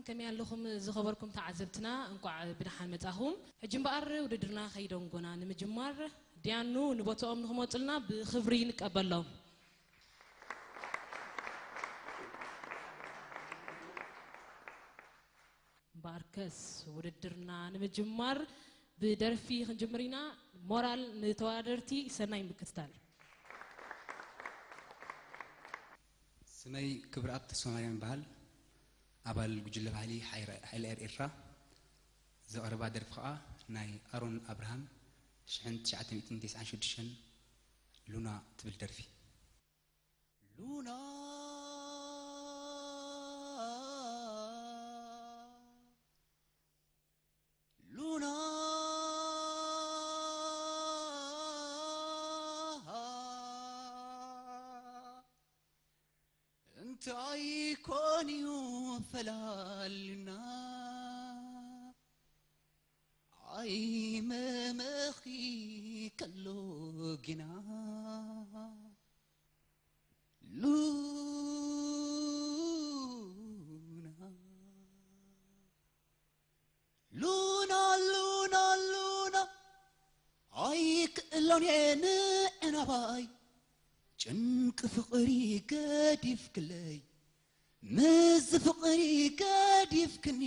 ከመይ ኣለኹም ዝኸበርኩም ተዓዘብትና፣ እንቋዕ ብደሓን መጻኹም። ሕጂ እምበኣር ውድድርና ከይደንጎና ንምጅማር፣ ዲያኑ ንቦትኦም ንኽመጹልና ብኽብሪ ንቀበሎም። እምበኣርከስ ውድድርና ንምጅማር ብደርፊ ክንጅምር ኢና። ሞራል ንተወዳደርቲ። ሰናይ ምክትታል። ስመይ ክብረኣብ ተስፋማርያም ይበሃል። ኣባል ጉጅለ ባህሊ ሓይረ-፣ ሓይለ ኤር ኤርትራ። ዘቕርባ ደርፊ ኸኣ ናይ ኣሮን ኣብርሃም ሽሕን ትሽዓተ ሚእትን ተስዓን ሽዱሽተን ሉና ትብል ደርፊ። ሉና፣ ሉና፣ እንታይ ኮን እዩ ፈላልና? ኣይ መመኺ ከሎ ግና ሉና፣ ሉና፣ ሉና፣ ሉና፣ ኣይክእሎን እየ ንዕናባይ፣ ጭንቂ ፍቕሪ ገዲፍክለይ፣ ምስዚ ፍቕሪ ገዲፍክኒ፣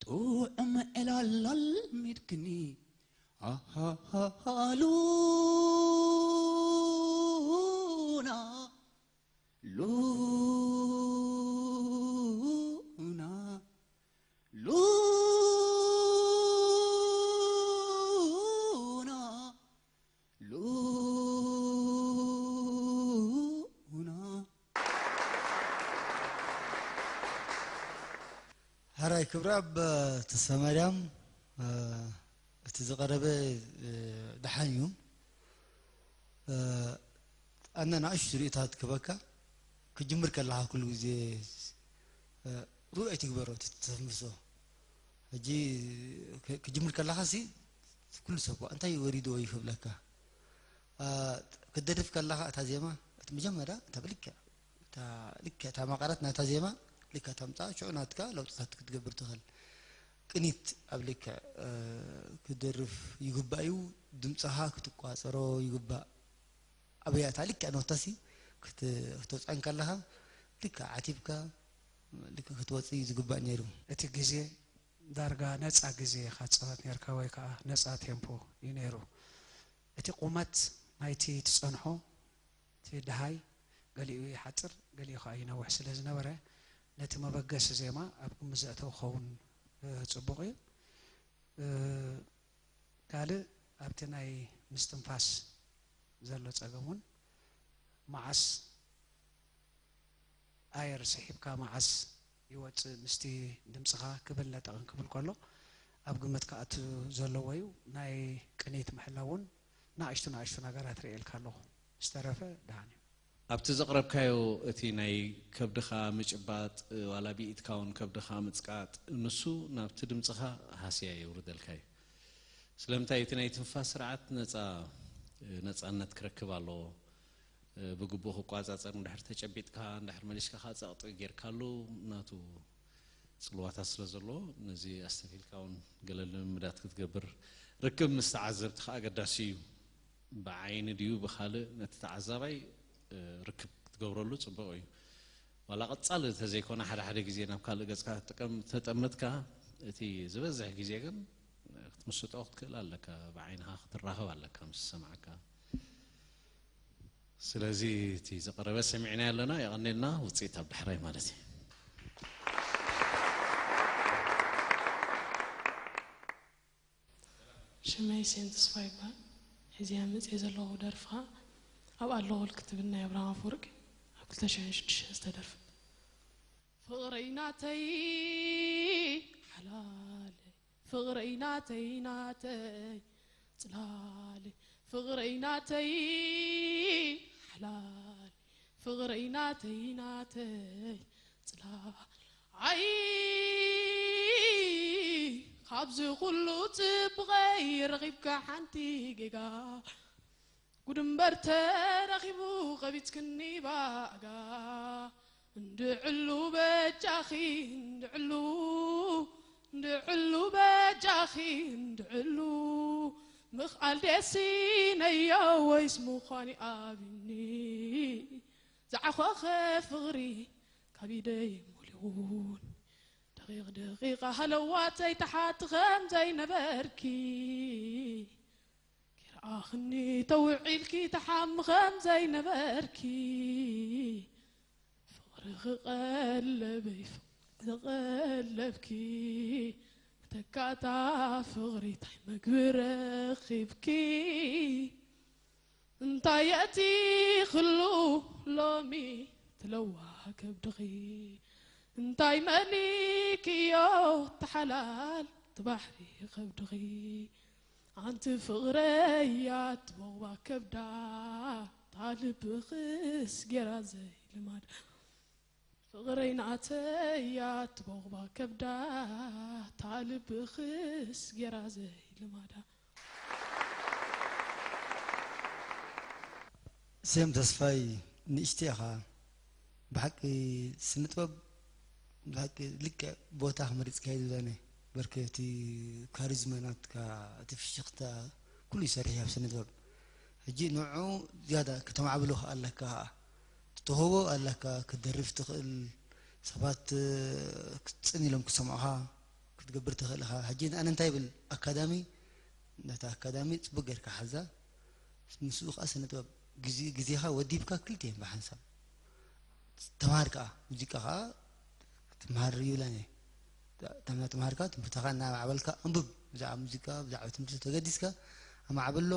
ጥዑም ዕላል ኣልሚድክኒ። ኣሃሃሃ ሉና፣ ሉና፣ ሉና፣ ሉና። ሕራይ ክብረኣብ ተስፋማርያም፣ እ፣ እቲ ዝቐረበ፣ እ፣ ደሓን እዩ። እ፣ ኣነ ንኣሽቱ ርእይቶታት ክበካ፣ ክጅምር ከለኻ ኩሉ ግዜ፣ እ፣ ርኡይ ኣይትግበሮ እቲ ተተንፍሶ። ሕጂ ክ-፣ ክጅምር ከለኻ ሲ ኩሉ ሰብ እንታይ ወሪድዎ እዩ ክብለካ። እ፣ ክትደርፍ ከለኻ እታ ዜማ፣ እቲ መጀመርያ እታ ብልክዕ እታ ልክዕ እታ መቐረት ናይታ ዜማ ልክዕ ተምጻእ፣ ሽዑ ናትካ ለውጥታት ክትገብር ትኽእል። ቅኒት ኣብ ልክዕ፣ እ፣ ክደርፍ ይግባእ እዩ። ድምጽኻ ክትቋጸሮ ይግባእ። ኣብያ እታ ልክዕ ኖታሲ ክት-፣ ክተውጽኣ እንከለኻ ልክዕ ዓቲብካ ልክዕ ክትወጽእ እዩ ዝግባእ ነይሩ። እቲ ግዜ ዳርጋ ነጻ ግዜ ኢኻ ትጻወት ነርካ ወይ ከኣ ነጻ ቴምፖ እዩ ነይሩ። እቲ ቁመት ናይቲ ትጸንሖ እቲ ደሃይ ገሊኡ ይሓጽር ገሊኡ ከኣ ይነውሕ ስለ ዝነበረ ነቲ መበገሲ ዜማ ኣብ ግምት ዘእተው ክኸውን፣ እ፣ ጽቡቕ እዩ። እ፣ ካልእ ኣብቲ ናይ ምስትንፋስ ዘሎ ጸገም እውን መዓስ ኣየር ስሒብካ መዓስ ይወጽእ ምስቲ ድምጽኻ ክብል ነጠቕን ክብል ከሎ ኣብ ግምት ክኣቱ ዘለዎ እዩ። ናይ ቅኒት ምሕላው እውን ንኣሽቱ ንኣሽቱ ነገራት ርእየልካ ኣለኹ። ዝተረፈ ደሓን እዩ። ኣብቲ ዘቕረብካዮ እቲ ናይ ከብድኻ ምጭባጥ ዋላ ብኢድካ እውን ከብድኻ ምጽቃጥ ንሱ ናብቲ ድምጽኻ ሃስያ የውርደልካ እዩ። ስለምንታይ እቲ ናይ ትንፋስ ስርዓት ነጻ ነጻነት ክረክብ ኣለዎ። ብግቡእ ክቋጻጸር እንድሕር ተጨቢጥካ እንድሕር መሊስካ ከኣ ጸቕጢ ጌርካሉ ናቱ ጽልዋታት ስለ ዘለዎ ነዚ ኣስተብሂልካ እውን ገለ ልምምዳት ክትገብር ርክብ ምስ ተዓዘብቲ ከኣ ኣገዳሲ እዩ። ብዓይኒ ድዩ ብኻልእ ነቲ ተዓዛባይ ርክብ ክትገብረሉ ጽቡቕ እዩ። ዋላ ቀጻሊ እንተዘይኮነ ሓደ ሓደ ግዜ ናብ ካልእ ገጽካ ክትጥቀም ተጠመትካ እቲ ዝበዝሕ ግዜ ግን ክትምስጦ ክትክእል ኣለካ፣ ብዓይንኻ ክትራኸብ ኣለካ ምስ ዝሰምዓካ። ስለዚ እቲ ዝቐረበ ሰሚዕናዮ ኣለና፣ የቐንየልና፣ ውፅኢት ኣብ ዳሕራይ ማለት እዩ። ሽመይ ሴን ተስፋ ይበሃል። ሕዚ መፅየ ዘለኹ ደርፊ ከዓ ኣብ ኣለኹ ክትብል ናይ ኣብርሃም ኣፈወርቂ ኣብ ክልተ ሽሕን ሽዱሽተን ዝተደርፈት። ፍቕረይ ናተይ ሓላለይ ፍቕረይ ናተይ ናተይ ፅላለይ ፍቕረይ ናተይ ሓላለይ ፍቕረይ ናተይ ናተይ ፅላል ኣይ ካብዚ ኩሉ ፅቡቐይ ረኺብካ ሓንቲ ጌጋ ጉድ እምበር ተረኺቡ ቐቢፅክኒ ባእጋ እንድዕሉ በጃኺ እንድዕሉ እንድዕሉ በጃኺ እንድዕሉ ምኽኣል ደሲነዮ ወይስ ምዃን ኣብኒ ዝዓኾኸ ፍቕሪ ካብ ኢደይ ሞሊቑን ደቂቕ ደቂቕ ሃለዋተይ ተሓቲ ከም ዘይነበርኪ ኪርኣኽኒ ተውዒልኪ ተሓሚ ከም ዘይነበርኪ ፍቕሪ ክቐለበይ ፍቕሪ ዝቐለብኪ መተካእታ ፍቕሪ ታይ መግቢ ረኺብኪ እንታይ የእቲ ክሉ ሎሚ ትለዋ ከብድኺ እንታይ መሊክዮ ተሓላል ትባሕሪ ከብድኺ ኣንቲ ፍቕረያ ትቦቕባ ከብዳ ታልብኽስ ጌራ ዘይልማዳ ፍቕረይ ናተያ ትቦቕባ ከብዳ ታልብኽስ ጌራ ዘይልማዳ ስዮም ተስፋይ ንእሽተይ ኢኻ ብሓቂ ስነ ጥበብ ብሓቂ ልክዕ ቦታ ክመሪፅካዮ ዝብለኒ በርከ እቲ ካሪዝማ ናትካ እቲ ፍሽኽታ ኩሉ ይሰርሕ ኣብ ስነ ጥበብ ሕጂ ንዑ ዝያዳ ከተማዕብሎ ኣለካ ትትህቦ ኣለካ ክትደርፍ ትኽእል ሰባት ክትፅን ኢሎም ክሰምዑኻ ክትገብር ትኽእል ኢኻ ሕጂ ኣነ እንታይ ይብል ኣካዳሚ ነታ ኣካዳሚ ፅቡቅ ጌርካ ሓዛ ምስኡ ከዓ ስነ ጥበብ ግዜኻ ወዲብካ ክልቲኤን ብሓንሳብ ተምሃር ከዓ ሙዚቃ ከዓ ትምሃር ይብለን እየ ተምሃርካ ትምህርትኻ እናማዕበልካ ኣንብብ ብዛዕባ ሙዚቃ ብዛዕባ ትምህርቲ ተገዲስካ ኣማዕብሎ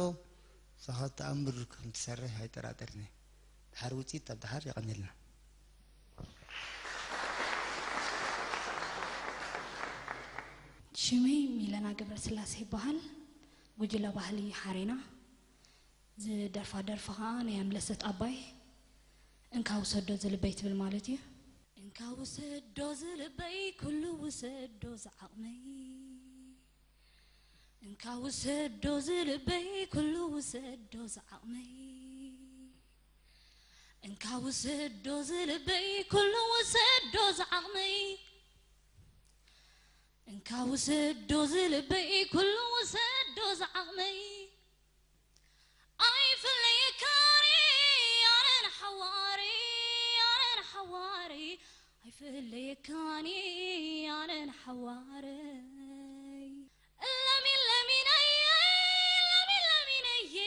ንስኻ ተኣምር ከም ትሰርሕ ኣይጠራጠርን እየ ድሓር ውፅኢት ኣብ ድሓር የቐንየልና ሽመይ ሚለና ገብረስላሴ ይበሃል። ጉጅለ ባህሊ ሓሬና። ዝደርፋ ደርፊ ኸዓ ናይ ኣምለሰት ኣባይ እንካ ውሰዶ ዝልበይ ትብል ማለት እዩ። እንካ ውሰዶ ዝልበይ ኩሉ ውሰዶ ዝዓቕመይ እንካ ውሰዶ ዝልበይ ኩሉ ውሰዶ ዝዓቕመይ እንካ ውሰዶ ዝልበይ ኩሉ ውሰዶ ዝዓቕመይ እንካ ውሰዶ ዝልበይ ኩሉ ውሰዶ ዝዓቕመይ ኣይፍለየካኒ ኣነን ሓዋሪ ኣነን ሓዋሪ ኣይፍለየካኒ ኣነን ሓዋረይ ለሚን ለሚነየ ለሚን ለሚነየ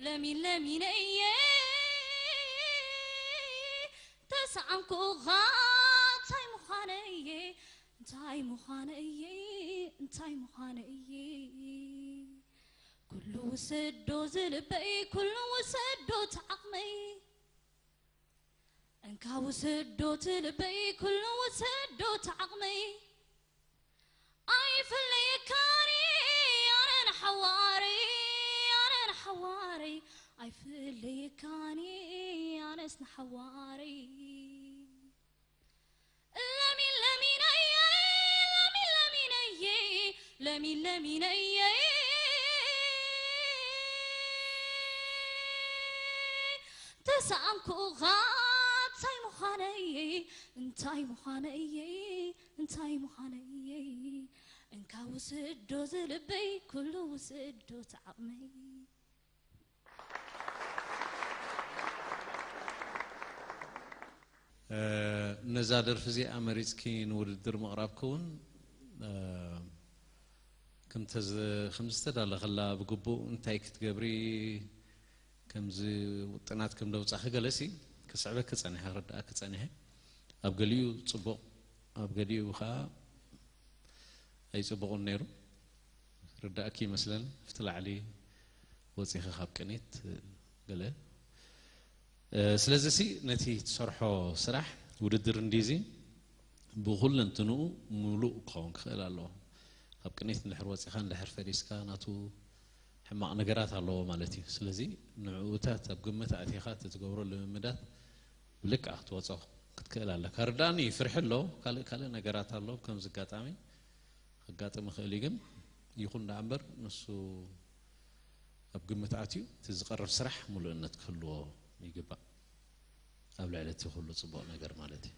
ለሚን ለሚነየ ተሰዓምኩኻ እንታይ ምዃነየ እንታይ ምዃነየ እንታይ ምዃነየ ኩሉ ውሰዶ ዝልበይ ኩሉ ውሰዶ ትዓቕመይ እንካ ውሰዶ ትልበይ ኩሉ ውሰዶ ትዓቕመይ ኣይፍለየካኒ ኣነ ንሓዋረይ ኣነ ንሓዋረይ ኣይፍለየካኒ ኣነስ ንሓዋረይ ለሚን ለሚነየ ለሚን ለሚነየ ለሚን ለሚነየ ተሰኣንኩኻ እንታይ ምዃነየ እንታይ ምዃነየ እንታይ ምዃነየ እንካ ውስዶ ዝልበይ ኩሉ ውስዶ ተዓቕመይ ነዛ ደርፊ እዚኣ መሪፅኪ ንውድድር ምቕራብኪ እውን ከም ዝተዳለኸላ ብግቡእ እንታይ ክትገብሪ ከምዚ ውጥናት ከም ደውፃኺ ገለሲ ክስዕበኪ ፀኒሐ ክርድኣኪ ፀኒሐ ኣብ ገሊኡ ፅቡቕ ኣብ ገሊኡ ከዓ ኣይፅቡቕን ነይሩ ርዳእኪ ይመስለኒ ኣብቲ ላዕሊ ወፂኺ ካብ ቅኒት ገለ ስለዚ ሲ ነቲ ትሰርሖ ስራሕ ውድድር እንዲዚ ብኩለንትንኡ ሙሉእ ክኸውን ክኽእል ኣለዎ ካብ ቅኒት እንድሕር ወፂኻ እንድሕር ፈሪስካ ናቱ ሕማቕ ነገራት ኣለዎ ማለት እዩ ስለዚ ንዕኡታት ኣብ ግምት ኣእቲኻ እቲ ትገብሮ ልምምዳት ብልክዓ ክትወፆ ክትክእል ኣለካ ርዳእኒ ፍርሒ ኣሎ ካልእ ካልእ ነገራት ኣሎ ከምዚ ኣጋጣሚ ከጋጥም ይኽእል እዩ ግን ይኹን ደኣ እምበር ንሱ ኣብ ግምት ኣትዩ እቲ ዝቐርብ ስራሕ ሙሉእነት ክህልዎ ይግባእ። ኣብ ልዕሊ እቲ ኩሉ ጽቡቕ ነገር ማለት እዩ።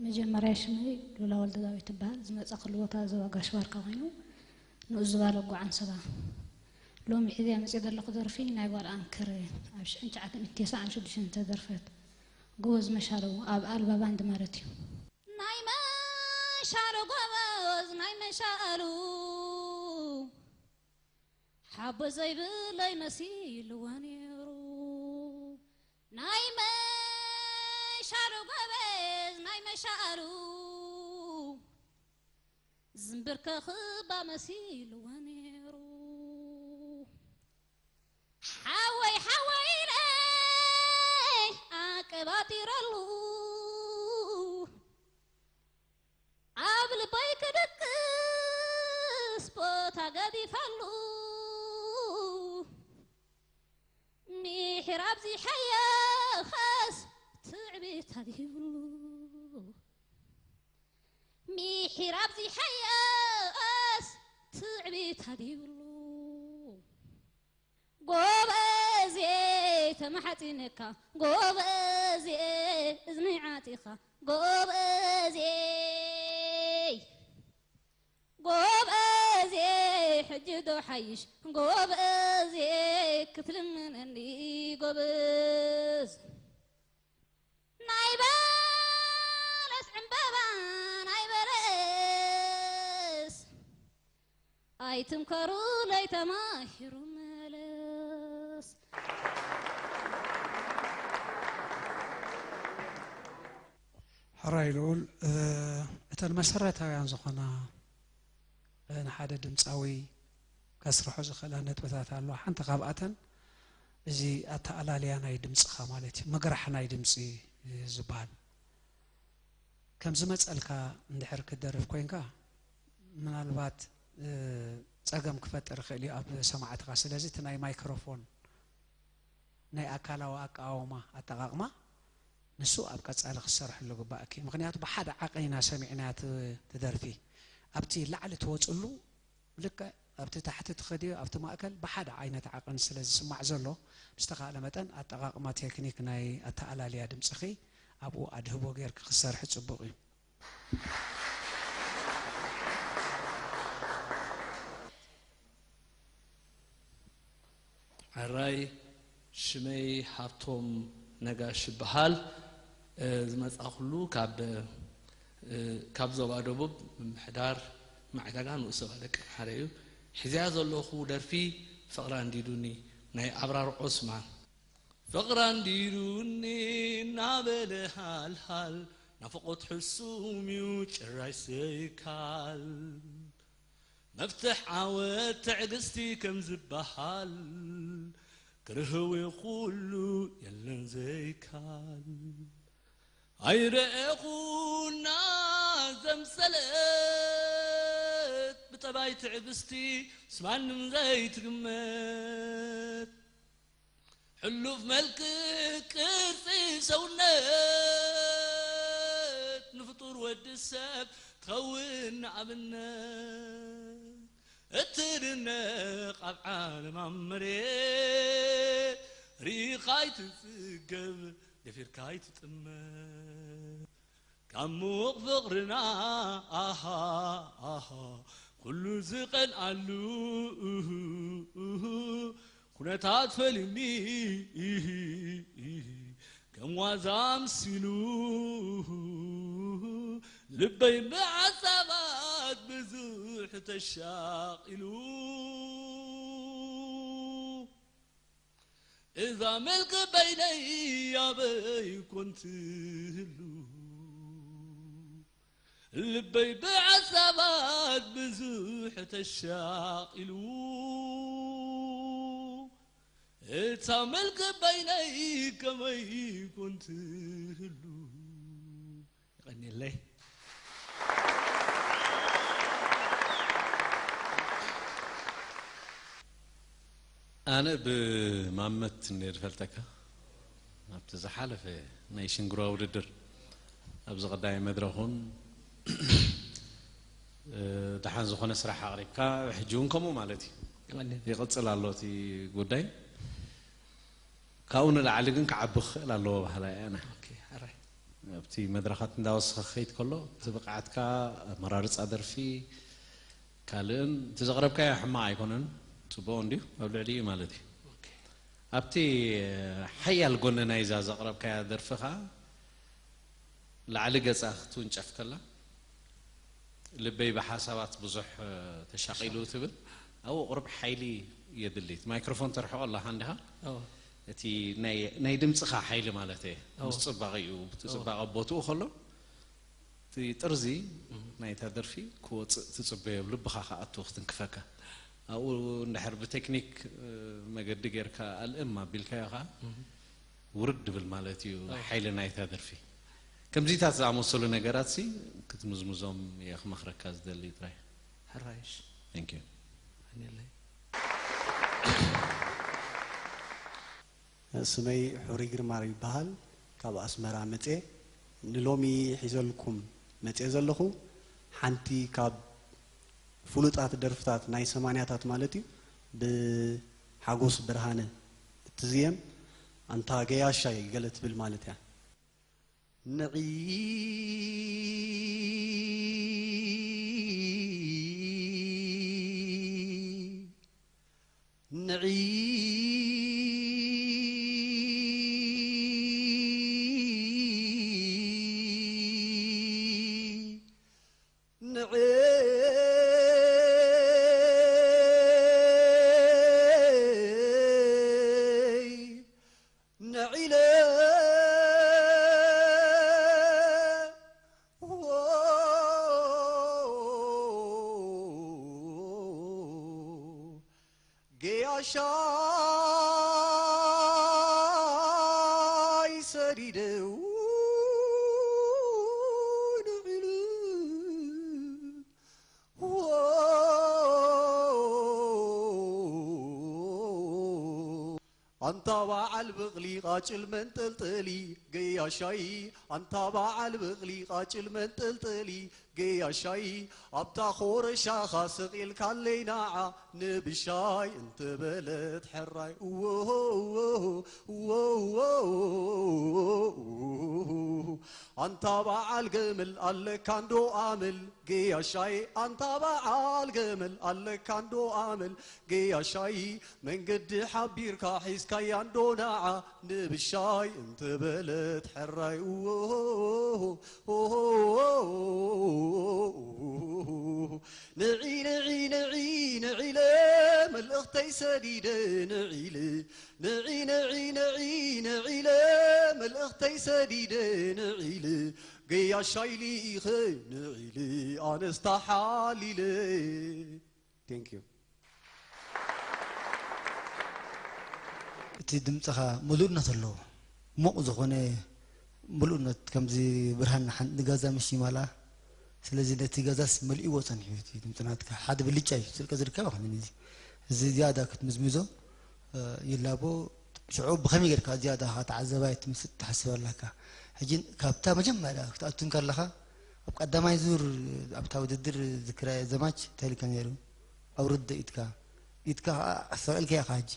መጀመርያ ሽመይ ሉላ ወልደዳዊት ትበሃል። ዝመጻእኩሉ ቦታ ዞባ ጋሽ ባርካ ኮይኑ ንኡስ ዝባ ለጉዕ ኣንሰባ። ሎሚ ሒዘያ መጽየ ዘለኹ ደርፊ ናይ ጓል ኣንከር ኣብ ሽሕን ትሽዓተ ሚእትን ተስዓን ሽዱሽተን ዝተደርፈት ጎበዝ መሻሉ ኣብ ኣልባ ባንድ ማለት እዩ። ናይ መሻሉ ጎበዝ ናይ መሻሉ ሓቦ ዘይብለይ መሲልዎ ነይሩ ናይ መሻሉ ጎበዝ ናይ መሻሉ ዝምብርከኽባ መሲልዎ ነይሩ ሓወይ ሓወይ ኢለ ኣቀባጢረሉ ኣብ ልበይ ክድቅስ ቦታ ገዲፈሉ ሚሒር ኣብዚሐዮ ኸስ ትዕቢት ኣድሂብሉ ሚሒር ኣብዚሐዮ ኸስ ትዕቢት ኣድሂብሉ ጎበዜ ተማሓፂነካ ጎበዜ እዝነይ ዓፂኻ ጎበዜ ጎበዜ ሕጂ ዶ ሓይሽ ጎበዜ ክትልምነኒ ጎበዝ ናይ በለስ ዕምበባ ናይ በለስ ኣይትምከሩለይ ተማሂሩ መለስ። ሕራይ ልኡል፣ እተን መሰረታውያን ዝኾና ንሓደ ድምፃዊ ከስርሖ ዝኽእላ ነጥብታት ኣለዋ። ሓንቲ ካብኣተን እዚ ኣተኣላልያ ናይ ድምፅኻ ማለት እዩ፣ ምግራሕ ናይ ድምፂ ዝበሃል። ከም ዝመፀልካ እንድሕር ክትደርፍ ኮይንካ ምናልባት እ፣ ፀገም ክፈጥር ይኽእል እዩ ኣብ ሰማዕትኻ። ስለዚ እቲ ናይ ማይክሮፎን ናይ ኣካላዊ ኣቃውማ ኣጠቓቕማ ንሱ ኣብ ቀፃሊ ክትሰርሕሉ ግባእኪ። ምኽንያቱ ብሓደ ዓቐን ኢና ሰሚዕናያ እቲ እቲ ደርፊ። ኣብቲ ላዕሊ ትወፅሉ ልክዕ ኣብቲ ታሕቲ ትኸድዮ ኣብቲ ማእከል ብሓደ ዓይነት ዓቐን ስለ ዝስማዕ ዘሎ ብዝተኻእለ መጠን ኣጠቓቕማ ቴክኒክ ናይ ኣተኣላልያ ድምፅኺ ኣብኡ ኣድህቦ ጌርኪ ክትሰርሒ ፅቡቕ እዩ። ሕራይ ሽመይ ሃብቶም ነጋሽ ይበሃል። ዝመጻኹሉ ካብ ካብ ዞባ ደቡብ ምምሕዳር ማዕጋጋ ንኡስ ዞባ ደቂ ኣምሓረ እዩ። ሒዘያ ዘለኹ ደርፊ ፍቕሪ ኣንዲዱኒ ናይ ኣብራር ዑስማን። ፍቕሪ ኣንዲዱኒ እናበለ ሃልሃል ናፍቖት ሕሱም እዩ ጭራሽ ዘይካል። መፍትሕ ዓወት ትዕግስቲ ከም ዝበሃል ክርህዊ ኩሉ የለን ዘይካል። ኣይረኤኹና ዘምሰለት ብጠባይ ትዕግስቲ ስማንም ዘይትግመት ሕሉፍ መልክዕ ቅርጺ ሰውነት ንፍጡር ወዲ ሰብ ትኸውን ንኣብነት። እትድነቕ ኣብ ዓለም ኣብ መሬት ርኢኻ ኣይትጽገብ ደፊርካ ኣይትጥመት። ካብ ምዉቕ ፍቕርና ኣሃ ኣሃ ኩሉ ዝቐንኣሉ እህ እህ ኩነታት ፈሊኒ እህ እህ ከም ዋዛ ኣምሲሉ ልበይ ብዓዛባት ብዙሕ ተሻቒሉ እዛ መልክ በይነይ ኣበይ ኮን ትህሉ ልበይ ብዓዛባት ብዙሕ ተሻቒሉ እታ መልክ በይነይ ከመይ ኮን ትህሉ የቐንየለይ። ኣነ ብማመት እንደ ዝፈልጠካ ኣብቲ ዝሓለፈ ናይ ሽንግርዋ ውድድር ኣብዚ ቀዳማይ መድረኽ እውን ደሓን ዝኾነ ስራሕ ኣቕሪብካ ሕጂ እውን ከምኡ ማለት እዩ ይቕፅል ኣሎ እቲ ጉዳይ። ካብኡ ንላዕሊ ግን ክዓቢ ክኽእል ኣለዎ ባህላ እያ ኣነ። ኦኬ፣ ሕራይ። ኣብቲ መድረኻት እንዳወሰኸ ክኸይድ ከሎ እቲ ብቕዓትካ፣ ኣመራርፃ ደርፊ፣ ካልእን እቲ ዘቕረብካዮ ሕማቕ ኣይኮነን፣ ፅቡቕ እንድዩ ኣብ ልዕሊኡ ማለት እዩ። ኦኬ። ኣብቲ ሓያል ጎኒ ናይዛ ዘቕረብካያ ደርፊ ኸዓ ላዕሊ ገፃ ክትውንጨፍ ከላ ልበይ ብሓሳባት ብዙሕ ተሻቒሉ ትብል ኣብኡ ቁሩብ ሓይሊ የድሊ። እቲ ማይክሮፎን ተርሕቆ ኣለኻ እንዲኻ ኦ፣ እቲ ናይ ናይ ድምፅኻ ሓይሊ ማለት እየ ኦ። ምስ ፅባቐኡ እቲ ኦ። ፅባቐ ቦትኡ ከሎ እቲ ጥርዚ ናይታ ደርፊ ክወፅእ ትፅበዮ ኣብ ልብኻ ክኣቱ ክትንክፈካ ኣብኡ እንድሕር ብቴክኒክ እ፣ መገዲ ጌርካ ኣልእም ኣቢልካዮ ከዓ ውርድ ድብል ማለት እዩ ኦ። ሓይሊ ናይታ ደርፊ። ከምዚታት ዝኣመሰሉ ነገራት ሲ ክትምዝምዞም እየ ክመኽረካ ዝደሊ ጥራይ። ሕራይሽ። Thank you። ኣንየለይ። ስመይ ሑሪ ግርማ ይበሃል። ካብ ኣስመራ መጽየ። ንሎሚ ሒዘልኩም መጽየ ዘለኹ ሓንቲ ካብ ፍሉጣት ደርፍታት ናይ ሰማንያታት ማለት እዩ፣ ብሓጎስ ብርሃነ እትዝየም ኣንታ ገያሻይ ገለ ትብል ማለት እያ። ንዒ ንዒ ንዒ ንዒለ ገያሻይ ሰዲደ ንዒለ ኣንታ በዓል ብቕሊ ቓጭል መንጠልጠሊ ገያሻይ ኣንታ በዓል ብቕሊ ቓጭል መንጠልጠሊ ገያሻይ ኣብታ ኾረሻኻ ስቕ ኢልካለይ ንዓ ንብሻይ እንተበለት ሕራይ እወሆ እወሆ እወሆ ኣንታ በዓል ገመል ኣለካ እንዶ ኣመል ገያሻይ ኣንታ በዓል ገመል ኣለካ እንዶ ኣመል ገያሻይ መንገዲ ሓቢርካ ሒዝካያ እንዶ ንዓ ንብሻይ እንተበለት ሕራይ እወሆ ንዒ ንዒ ንዒ ንዒለ መልእኽተይ ሰዲደ ንዒለ ንዒ ንዒ ንዒ ንዒለ መልእኽተይ ሰዲደ ንዒለ ገያሻይ ልኢኸ ንዒለ ኣነስ ተሓሊለ። Thank you። እቲ ድምፅኻ ምሉእነት ኣለዎ። ሙቕ ዝኾነ ምሉእነት ከምዚ ብርሃን ሓንቲ ንጋዛ ምሽ ይመልኣ። ስለዚ ነቲ ጋዛስ መሊእዎ ጸኒሑ እቲ ድምፂ ናትካ ሓደ ብልጫ እዩ ስልቀ ዝርከብ ኣይኮነን። እዚ እዚ ዝያዳ ክትምዝምዞ እ፣ ይላቦ። ሽዑ ብኸመይ ጌርካ ዝያዳ ተዓዛባይ ትምስጥ ትሓስብ ኣለካ? ሕጂ ካብታ መጀመርያ ክትኣቱ እንከለኻ ኣብ ቀዳማይ ዙር ኣብታ ውድድር ዝክረ ዘማች እንታይ ኢልካ ነይሩ? ኣውርድ ኢድካ ኢድካ ከዓ ኣስተውዒልካያ ኢኻ። ሕጂ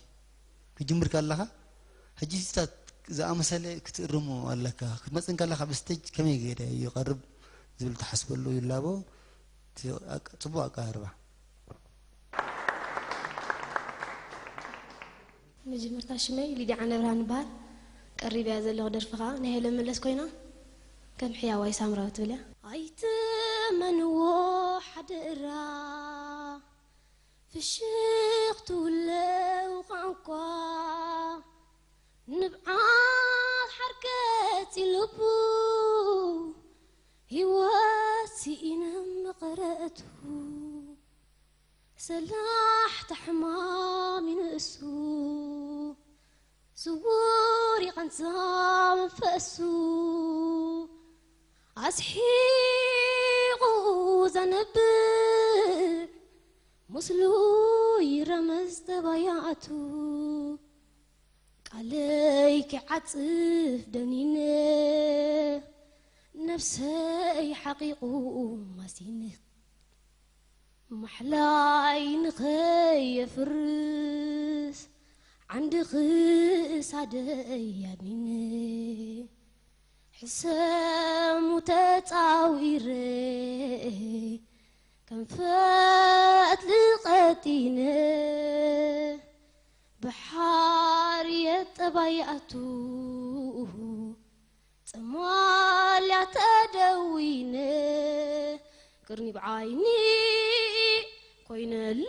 ክጅምር ከለኻ ሕጂ እዚታት ዝኣመሰለ ክትእርሞ ኣለካ። ክትመፅእ እንከለኻ ብስተጅ ከመይ ገይረ ይቐርብ ዝብል ትሓስበሉ ይላቦ። እቲ ኣቀ- ፅቡቅ ኣቀራርባ። መጀመርታ ሽመይ ሊድያ ዓነብርሃን እበሃል። ቀሪበያ ዘለኹ ደርፊ ኸዓ ናይ ሃይለ መለስ ኮይና ከም ሕያዋይ ሳምራዊ ትብል እያ። ኣይትመንዎ ሓደራ ፍሽኽ ትውለው ቋንቋ ንብዓት ሓርከት ኢሉቡ ህይወት ስኢነ መቐረቱ ሰላሕታ ሕማም ይንእሱ ስውር ይቐንዛ መንፈሱ ኣስሒቑ ዘንብዕ ምስሉ ይረመዝ ጠባያቱ ቃለይ ክዓጽፍ ደኒነ ነብሰይ ሓቒቑ ማሲነ ማሕላይ ንኸየፍርስ ዓንዲ ክሳደይ ኣድኒነ፣ ሕሰሙ ተጻዊረ፣ ከም ፈትሊ ቀጢነ፣ ብሓርየት ጠባያቱ ጸማልያ ተደዊነ፣ ቅርኒ ብዓይኒ ኮይነሉ፣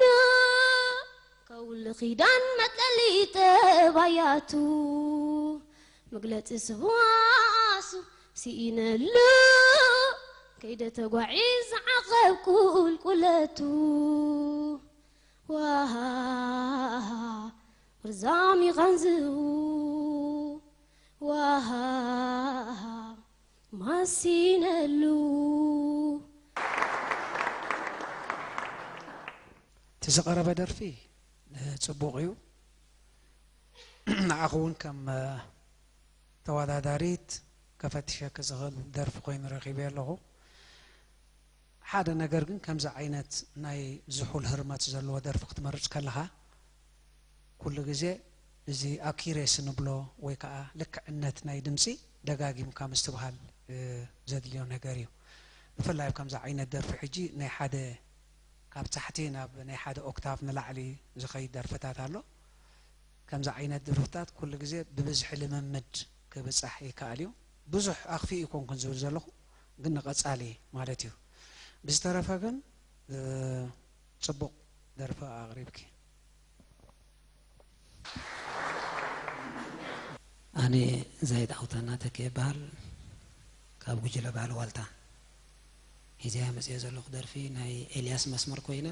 ከውሊ ኪዳን መጥለሊ ጠባያቱ፣ መግለጺ ስብዋሱ ስኢነሉ፣ ከይደ ተጓዒዝ ዓቐብ ቁልቁለቱ። ዋሃ፣ ርዛሚ ቃንዝኡ፣ ዋሃ፣ ማሲነሉ። እቲ ዝቐረበ ደርፊ፣ እ፣ ጽቡቕ እዩ። ንዓኺ እውን ከም፣ እ፣ ተወዳዳሪት ከፈትሸኪ ዝኽእል ደርፊ ኮይኑ ረኺበዮ ኣለኹ። ሓደ ነገር ግን፣ ከምዚ ዓይነት ናይ ዝሑል ህርመት ዘለዎ ደርፊ ክትመርጽ ከለኻ፣ ኩሉ ግዜ እዚ ኣኪሬሲ ንብሎ ወይ ከዓ ልክዕነት ናይ ድምፂ ደጋጊምካ ምስትብሃል፣ እ፣ ዘድልዮ ነገር እዩ። ብፍላይ ኣብ ከምዚ ዓይነት ደርፊ ሕጂ ናይ ሓደ፣ ካብ ታሕቲ ናብ ናይ ሓደ ኦክታቭ ንላዕሊ ዝኸይድ ደርፍታት ኣሎ። ከምዚ ዓይነት ደርፍታት ኩሉ ግዜ ብብዝሒ ልምምድ ክብጻሕ ይከኣል እዩ። ብዙሕ ኣኽፊእ ይኮንኩን ዝብል ዘለኹ፣ ግን ንቐጻሊ ማለት እዩ። ብዝተረፈ ግን፣ እ፣ ጽቡቕ ደርፊ ኣቕሪብኪ። ኣነ ዛይድ ዓውታና ተኬ ይበሃል። ካብ ጉጅለ ባህሊ ዋልታ ሒዘያ መፅዮ ዘለኹ ደርፊ ናይ ኤልያስ መስመር ኮይና፣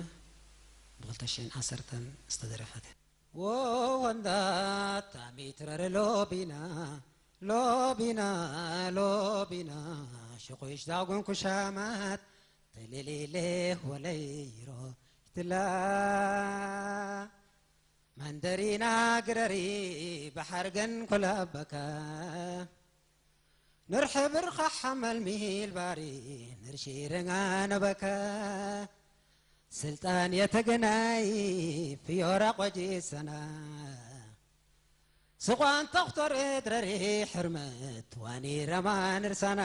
ብ ክልተ ሽሕን ዓሰርተን ዝተደረፈት። ወወንዳት ታሚትረር ሎቢና፣ ሎቢና፣ ሎቢና፣ ሽቑሽ ዳጉን ኩሻማት፣ ተሌሌሌ ወለይሮ ይትላ። መንደሪና ግረሪ ባሕርገን ኮለበከ፣ ንርሒ ብርኻ ሓመል ሚል ባሪ፣ ንርሺ ርንጋ ነበከ፣ ስልጣን የተገናይ ፍዮራ ቆጂሰና፣ ስቋን ተኽቶር እድረሪ ሕርመት ዋኒ ረማ ንርሳና።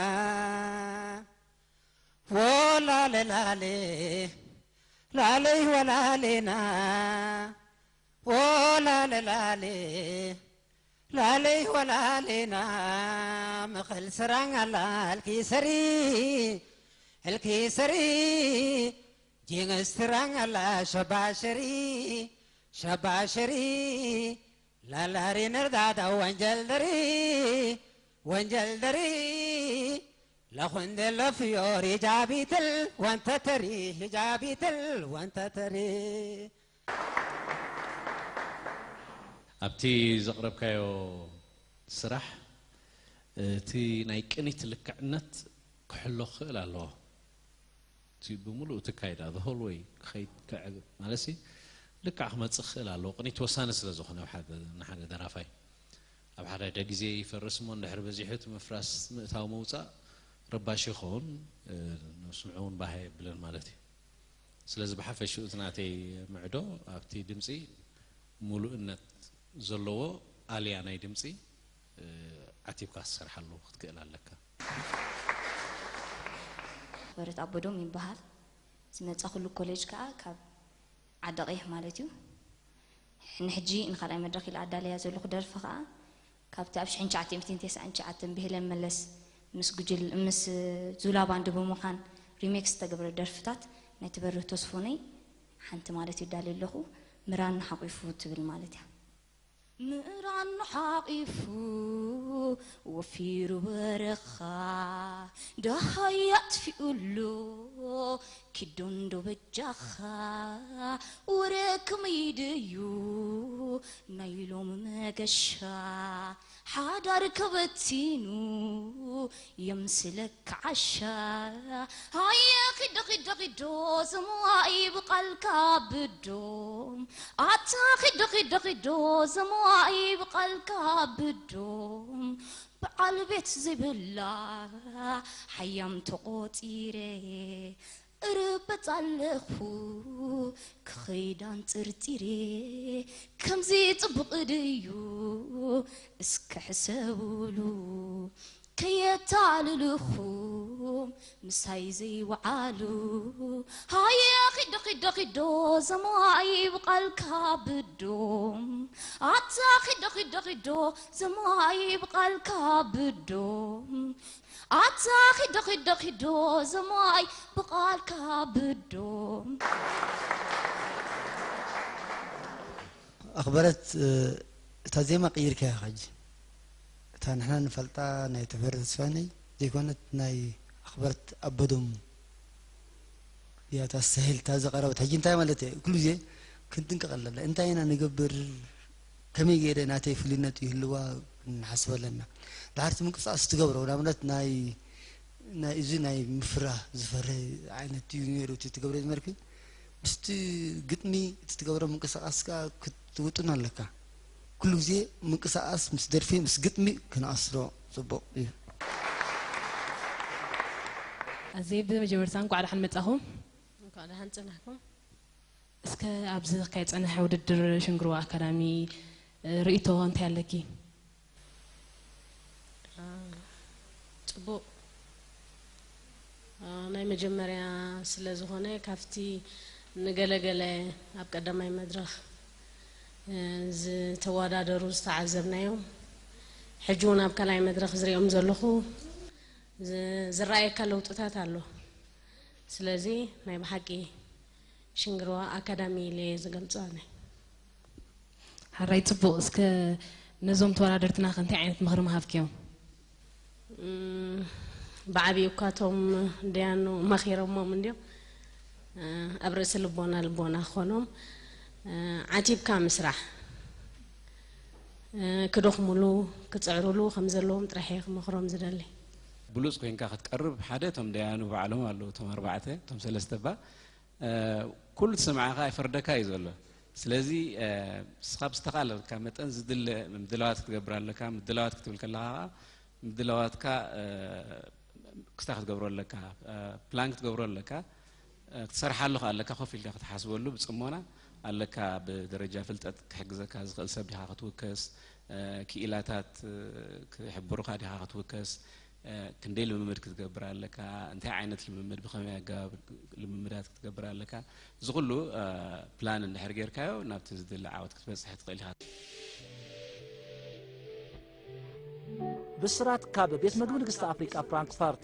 ወላለ ላሌ፣ ላለይ ወላሌና፣ ወላለ ላሌ፣ ላለይ ወላሌና፣ ምኽል ስራን ኣላ፣ ህልኪ ሰሪ፣ ህልኪ ሰሪ፣ ጂንግስ ትራን ኣላ፣ ሸባሸሪ፣ ሸባሸሪ፣ ላላሪ ነርዳዳ ወንጀል ደሪ፣ ወንጀል ደሪ፣ ለኹንደሎ ፍዮሪ ጃቢትል ወንተተሪ፣ ጃቢትል ወንተተሪ። ኣብቲ ዘቕረብካዮ ስራሕ፣ እቲ ናይ ቅኒት ልክዕነት ክሕሎ ክኽእል ኣለዎ። እቲ ብምሉእ እቲ ካይዳ፣ the whole way ክኸይድ ክዕግ-፣ ማለትሲ፣ ልክዕ ክመጽእ ክኽእል ኣለዎ። ቅኒት ወሳኒ ስለ ዝኾነ ኣብ ሓደ፣ ንሓደ ደራፋይ። ኣብ ሓደ ሓደ ግዜ ይፈርስ እሞ፣ እንድሕር በዚሑ እቲ ምፍራስ ምእታው ምውጻእ ረባሺ ይኸውን፣ እ፣ ንስምዑ እውን ባህ የብልን ማለት እዩ። ስለዚ ብሓፈሽኡ እቲ ናተይ ምዕዶ ኣብቲ ድምጺ ምሉእነት ዘለዎ ኣልያ ናይ ድምጺ፣ እ፣ ዓቲብካ ክትሰርሓሉ ክትክእል ኣለካ። ወረት ኣቦዶም ይበሃል። ዝመጻኹሉ ኮሌጅ ከኣ ካብ ዓዲ ቀይሕ ማለት እዩ። ንሕጂ ንኻልኣይ መድረኽ ኢለ ኣዳለያ ዘለኹ ደርፊ ከኣ ካብቲ ኣብ ሽሕን ትሽዓተ ሚእትን ተስዓን ትሽዓተን ብሄለን መለስ ምስ ጉጅል-፣ ምስ ዙላ ባንድ ብምዃን ሪሜክስ ዝተገብረ ደርፍታት ናይቲ በርህ ተስፎነይ ሓንቲ ማለት እዩ። ዳልየ ኣለኹ፣ ምራን ሓቂፉ ትብል ማለት እያ። ምራን ሓቂፉ ወፊሩ በረኻ፣ ደሃይ ኣጥፊኡሎ ኪዶ እንዶ በጃኻ። ወረ ከመይ ድዩ ናይ ሎሚ መገሻ፣ ሓዳር ከበቲኑ የምስለካ ዓሻ። ሃየ ኪዶ ኪዶ ኪዶ ዝምዋይ ብቓልካ ብዶም፣ ኣታ ኪዶ ኪዶ ኪዶ ዝምዋይ ብቓልካ ብዶም፣ በዓል ቤት ዘይብላ ሓያም ተቖጺረ፣ እርበጽ ኣለኹ ክኸይድ ኣንጽርጺሬ፣ ከምዚ ጽቡቕ ድዩ እስከ ሕሰቡሉ። ከየታልልኹም ምሳይ ዘይወዓሉ። ሃየ ኺዶ ኺዶ ኺዶ ዘማይ ብቓልካ ብዶም። ኣታ ኺዶ ኺዶ ኺዶ ዘማይ ብቓልካ ብዶም። ኣታ ኺዶ ኺዶ ኺዶ ዘማይ ብቓልካ ብዶም። ኣኽበረት፣ እታ ዜማ ቀይርካያ ሕጂ። እታ ንሕና ንፈልጣ ናይ ተፈሪ ተስፋነይ ዘይኮነት፣ ናይ ኣኽበረት ኣበዶም እያ። እታ ስታይል፣ እታ ዝቐረበት። ሕጂ እንታይ ማለት እየ? ኩሉ ግዜ ክንጥንቀቕ ኣለና። እንታይ ኢና ንገብር? ከመይ ገይረ ናተይ ፍሉይነት ይህልዋ? ክንሓስብ ኣለና። ድሓር እቲ ምንቅስቓስ ትገብሮ፣ ንኣብነት ናይ፣ ናይ እዚ ናይ ምፍራህ ዝፈርህ ዓይነት እዩ ነይሩ እቲ ትገብሮ ዝመርፊ። ምስቲ ግጥሚ እቲ ትገብሮ ምንቅስቓስ ከኣ ክትውጥኖ ኣለካ። ኩሉ ግዜ ምንቅስቓስ ምስ ደርፊ ምስ ግጥሚ ክነኣስሮ ጽቡቕ እዩ። ኣዜ ብመጀመርታ እንኳዕ ደሓን መጻኹም። እንኳዕ ደሓን ጸናሕኩም። እስከ ኣብዚ ዝካየድ ጸንሐ ውድድር ሽንግርዋ ኣካዳሚ ርእይቶ እንታይ ኣለኪ? ጽቡቕ። ናይ መጀመርያ ስለ ዝኾነ ካብቲ ንገለገለ ኣብ ቀዳማይ መድረኽ ዝተወዳደሩ ዝተዓዘብናዮም፣ ሕጂ እውን ኣብ ካልኣይ መድረኽ ዝሪኦም ዘለኹ ዝረኣየካ ለውጥታት ኣሎ። ስለዚ ናይ ብሓቂ ሽንግርዋ ኣካዳሚ ኢለ እየ ዝገልጾ ኣነ። ሓራይ ጽቡቕ። እስከ ነዞም ተወዳደርትና ከ እንታይ ዓይነት ምኽሪ ምሃብክዮም? ብዓብዩ እኳ እቶም ደያኑ መኺሮሞም እንድዮም። ኣብ ርእሲ ልቦና ልቦና ክኾኖም ዓቲብካ ምስራሕ ክደኽሙሉ ክፅዕሩሉ ከም ዘለዎም ጥራሕ እየ ክመኽሮም ዝደሊ። ብሉፅ ኮይንካ ክትቀርብ ሓደ እቶም ደያኑ ባዕሎም ኣለዉ እቶም ኣርባዕተ እቶም ሰለስተ እባ ኩሉ ትሰምዓኻ ይፈርደካ እዩ ዘሎ ስለዚ ስኻ ብዝተኻለካ መጠን ዝድለ ምድላዋት ክትገብር ኣለካ ምድላዋት ክትብል ከለኻ ከዓ ምድላዋትካ ክስታ ክትገብሮ ኣለካ ፕላን ክትገብሮ ኣለካ ክትሰርሓሉ ከዓ ኣለካ ኮፍ ኢልካ ክትሓስበሉ ብፅሞና ኣለካ ብደረጃ ፍልጠት ክሕግዘካ ዝኽእል ሰብ ዲኻ ክትውከስ ክኢላታት ክሕብሩኻ ዲኻ ክትውከስ ክንደይ ልምምድ ክትገብር ኣለካ እንታይ ዓይነት ልምምድ ብኸመይ ኣገባብ ልምምዳት ክትገብር ኣለካ እዚ ኩሉ ፕላን እንድሕር ጌርካዮ ናብቲ ዝድለ ዓወት ክትበፅሕ ትኽእል ኢኻ። ብስራት ካብ ቤት መግቢ ንግስቲ ኣፍሪቃ ፍራንክፈርት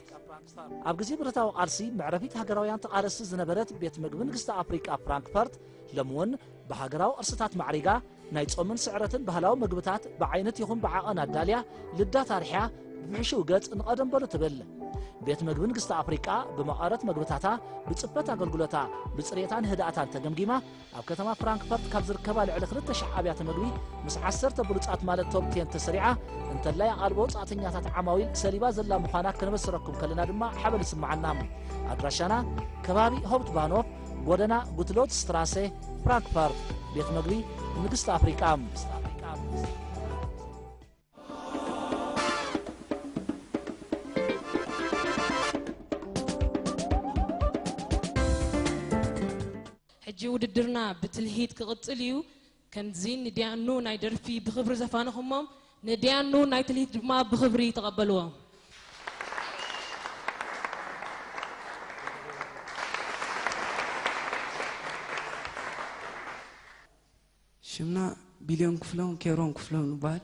ኣብ ግዜ ብረታዊ ቃልሲ መዕረፊት ሃገራውያን ተቓለስቲ ዝነበረት ቤት መግቢ ንግስቲ ኣፍሪቃ ፍራንክፈርት ሎሚ እውን ብሃገራዊ ቅርስታት ማዕሪጋ ናይ ጾምን ስዕረትን ባህላዊ መግብታት ብዓይነት ይኹን ብዓቐን ኣዳልያ ልዳት ኣርሕያ ብብሕሽው ገጽ ንቐደም በሉ ትብል። ቤት መግቢ ንግስቲ ኣፍሪቃ ብመቐረት መግብታታ፣ ብጽፈት ኣገልግሎታ፣ ብጽሬታን ህድኣታን ተገምጊማ ኣብ ከተማ ፍራንክፈርት ካብ ዝርከባ ልዕሊ ክልተ ሽሕ ኣብያተ መግቢ ምስ ዓሰርተ ብሉጻት ማለት ቶፕ ቴን ተሰሪዓ እንተላይ ኣቓልቦ ወጻእተኛታት ዓማዊል ሰሊባ ዘላ ምዃና ከነበስረኩም ከለና ድማ ሓበን ይስምዓና። ኣድራሻና ከባቢ ሆፕት ባኖፍ ጎደና ጉትሎት ስትራሰ ፍራንክፈርት ቤት መግቢ ንግስቲ ኣፍሪቃ። ሕጂ ውድድርና ብትልሂት ክቕጽል እዩ። ከምዚ ንዲያኑ ናይ ደርፊ ብኽብሪ ዘፋነኹሞም ንዲያኑ ናይ ትልሂት ድማ ብኽብሪ ተቐበልዎም። ሽምና ቢልዮን ክፍሎም ኬብሮም ክፍሎም ንበሃል።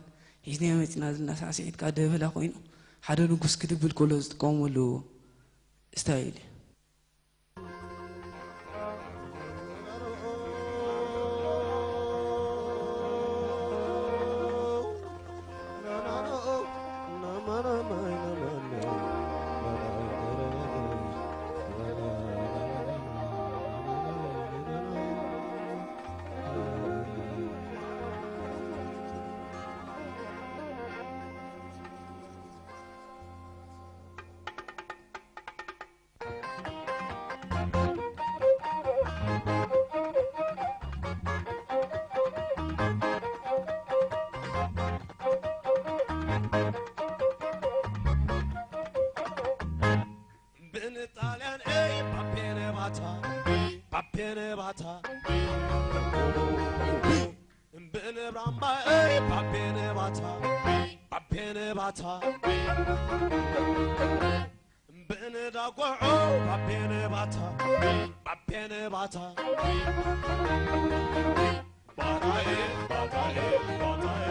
ሒዝናዮ መጺና ዘለና ሳዕስዒት ከኣ ደበላ ኮይኑ ሓደ ንጉስ ክድብል ከሎ ዝጥቀመሉ ስታይል እዩ። ንብራምባይ ባቤነ ባታ፣ ባቤነ ባታ። ብእነ ዳጓዖ ባቤነ ባታ፣ ባቤነ ባታ። ባታዬ፣ ባታዬ፣ ባታዬ።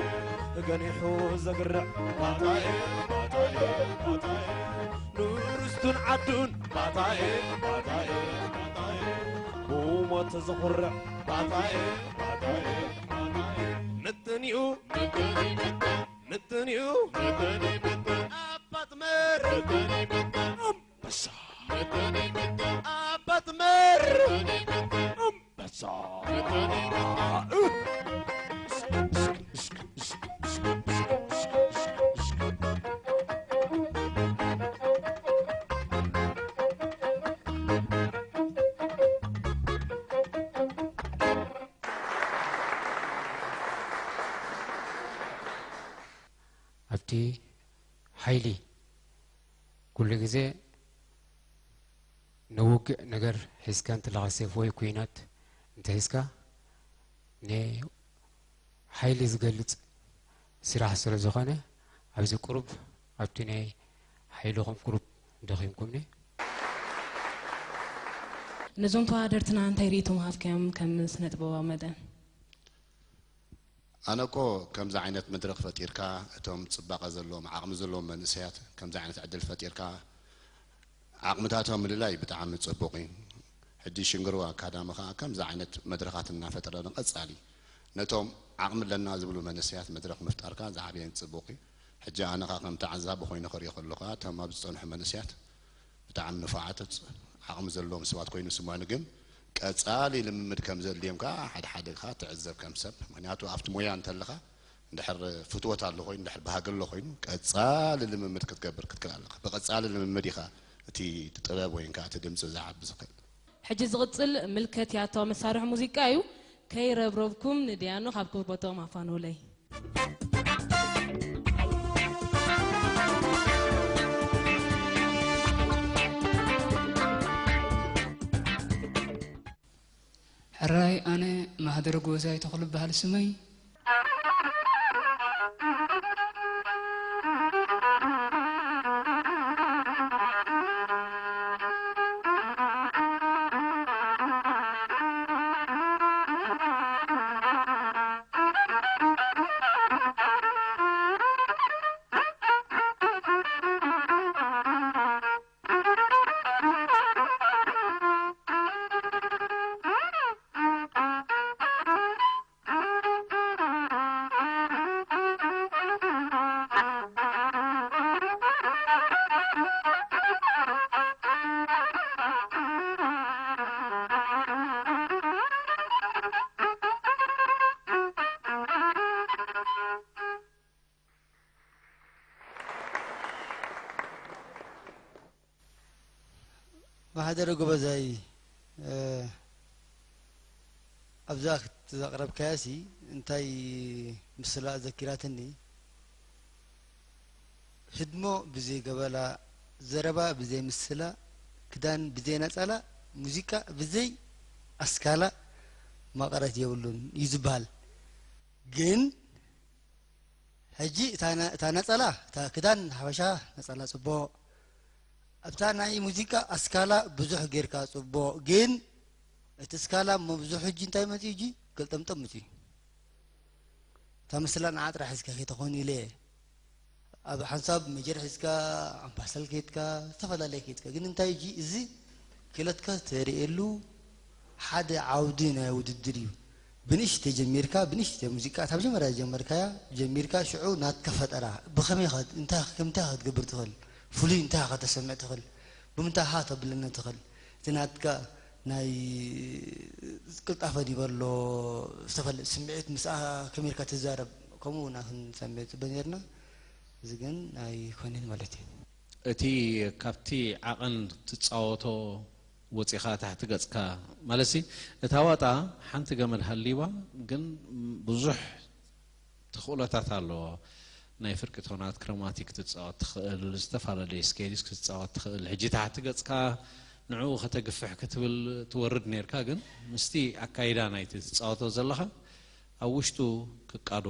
ገኒሑ ዘግርዕ ባታዬ፣ ባታዬ፣ ባታዬ። ንርስቱን ዓዱን ባታዬ፣ ባታዬ፣ ባታዬ። ብሞት ዘኹርዕ ባታዬ፣ ባታዬ፣ ባታዬ። ምጥን እዩ፣ ምጥን እዩ፣ ምጥን እዩ፣ ምጥን እዩ፣ ምጥን። ኣባት መር፣ ምጥን እዩ፣ ምጥን። ኣንበሳ፣ ምጥን እዩ፣ ምጥን። ኣባት መር፣ ምጥን እዩ፣ ምጥን። ኣንበሳ። ምጥን እዩ፣ ምጥን። ኣብቲ ሓይሊ ኩሉ ግዜ ንውግእ ነገር ሒዝካ እንትለኻ፣ ሴፍ ወይ ኲናት እንተ ሒዝካ፣ ንሓይሊ ዝገልጽ ስራሕ ስለ ዝኾነ፣ ኣብዚ ቁሩብ፣ ኣብቲ ናይ ሓይልኹም ቁሩብ ደኺምኩምኒ። ነዞም ተወዳደርትና እንታይ ርእይቶ ምሃብካዮም ከም ስነ ጥበባዊ መጠን? ኣነ እኮ ከምዚ ዓይነት መድረኽ ፈጢርካ፣ እቶም ጽባቐ ዘለዎም፣ ዓቕሚ ዘለዎም መንእሰያት ከምዚ ዓይነት ዕድል ፈጢርካ፣ ዓቕምታቶም ምልላይ ብጣዕሚ ጽቡቕ እዩ። ሕጂ ሽንግርዋ ኣካዳሚ ከኣ ከምዚ ዓይነት መድረኻት እናፈጠረ ንቐጻሊ ነቶም ዓቕሚ ኣለና ዝብሉ መንእሰያት መድረኽ ምፍጣርካ ዝዓበየን ጽቡቕ እዩ። ሕጂ ኣነ ከኣ ከም ተዓዛቢ ኮይኑ ክሪኦ ከለኹ ከኣ እቶም ኣብ ዝጸንሑ መንእሰያት ብጣዕሚ ንፉዓት ዓቕሚ ዘለዎም ሰባት ኮይኑ ስምዑኒ፣ ግን ቀጻሊ ልምምድ ከም ዘድልዮም ከኣ ሓደ ሓደ ከኣ ትዕዘብ ከም ሰብ። ምኽንያቱ ኣብቲ ሞያ እንተለኻ እንድሕር ፍትወት ኣሎ ኮይኑ፣ እንድሕር ባህጊ ኣሎ ኮይኑ፣ ቀጻሊ ልምምድ ክትገብር ክትክእል ኣለኻ። ብቐጻሊ ልምምድ ኢኻ እቲ ጥበብ ወይ ከኣ እቲ ድምጺ ዝዓቢ ዝኽእል። ሕጂ ዝቕጽል ምልከት ያታዊ መሳርሒ ሙዚቃ እዩ። ከይረብረብኩም ንድያኑ ካብ ክቡር ቦታኦም ኣፋንውለይ። ሕራይ፣ ኣነ ማህደረ ጎበዛይ ተኽሉ እበሃል ስመይ። ማህደረ ጎበዛይ፣ እ፣ ኣብዛ ክት-፣ ዘቕረብካያሲ እንታይ ምስላ ኣዘኪራትኒ? ህድሞ ብዘይ ገበላ፣ ዘረባ ብዘይ ምስላ፣ ክዳን ብዘይ ነጸላ፣ ሙዚቃ ብዘይ ኣስካላ መቐረት የብሉን እዩ ዝበሃል። ግን ሕጂ እታ ነ-፣ እታ ነጸላ፣ እታ ክዳን ሓበሻ ነጸላ ጽቡቕ። ኣብታ ናይ ሙዚቃ ኣስካላ ብዙሕ ጌርካ ጽቡቕ። ግን እቲ እስካላ እሞ ብዙሕ ሕጂ እንታይ መጺኡ፣ ሕጂ ገልጠምጠም መጺኡ። እታ ምስላ ንዓ ጥራሕ ሒዝካ ከይተኾን ኢለ። ኣብ ሓንሳብ መጀር ሒዝካ፣ ኣምባሰል ከይድካ፣ ዝተፈላለየ ከይድካ። ግን እንታይ ሕጂ እዚ ክእለትካ ተርእየሉ ሓደ ዓውዲ ናይ ውድድር እዩ። ብንእሽተይ ጀሚርካ፣ ብንእሽተይ ሙዚቃ፣ እታ መጀመርያ ዝጀመርካያ ጀሚርካ፣ ሽዑ ናትካ ፈጠራ ብኸመይ ኢኻ፣ እንታይ፣ ከምታይ ኢኻ ክትገብር ትኽእል? ፍሉይ እንታይ ኢኻ ከተሰምዕ ትኽእል? ብምንታይ ኢኻ ተብለኒ ትኽእል? እቲ ናትካ ናይ ቅልጣፈ ዲበሎ ዝተፈለ ስምዒት ምስኣ ከመይ ኢልካ ትዛረብ? ከምኡ ኢና ክንሰምዕ ንጽበ ኔርና። እዚ ግን ኣይኮነን ማለት እዩ። እቲ ካብቲ ዓቐን ትጻወቶ ወጺኻ ታሕቲ ገጽካ ማለትሲ፣ እታ ዋጣ ሓንቲ ገመድ ሃልይዋ፣ ግን ብዙሕ ተኽእሎታት ኣለዎ። ናይ ፍርቂ ቶናት፣ ክሮማቲክ ክትጻወት ትኽእል፣ ዝተፈላለዩ ስኬልስ ክትጻወት ትኽእል። ሕጂ ታሕቲ ገጽካ ንዕኡ ከተግፍሕ ክትብል ትወርድ ኔርካ፣ ግን ምስቲ ኣካይዳ ናይቲ ትጻወቶ ዘለኻ ኣብ ውሽጡ ክቃዶ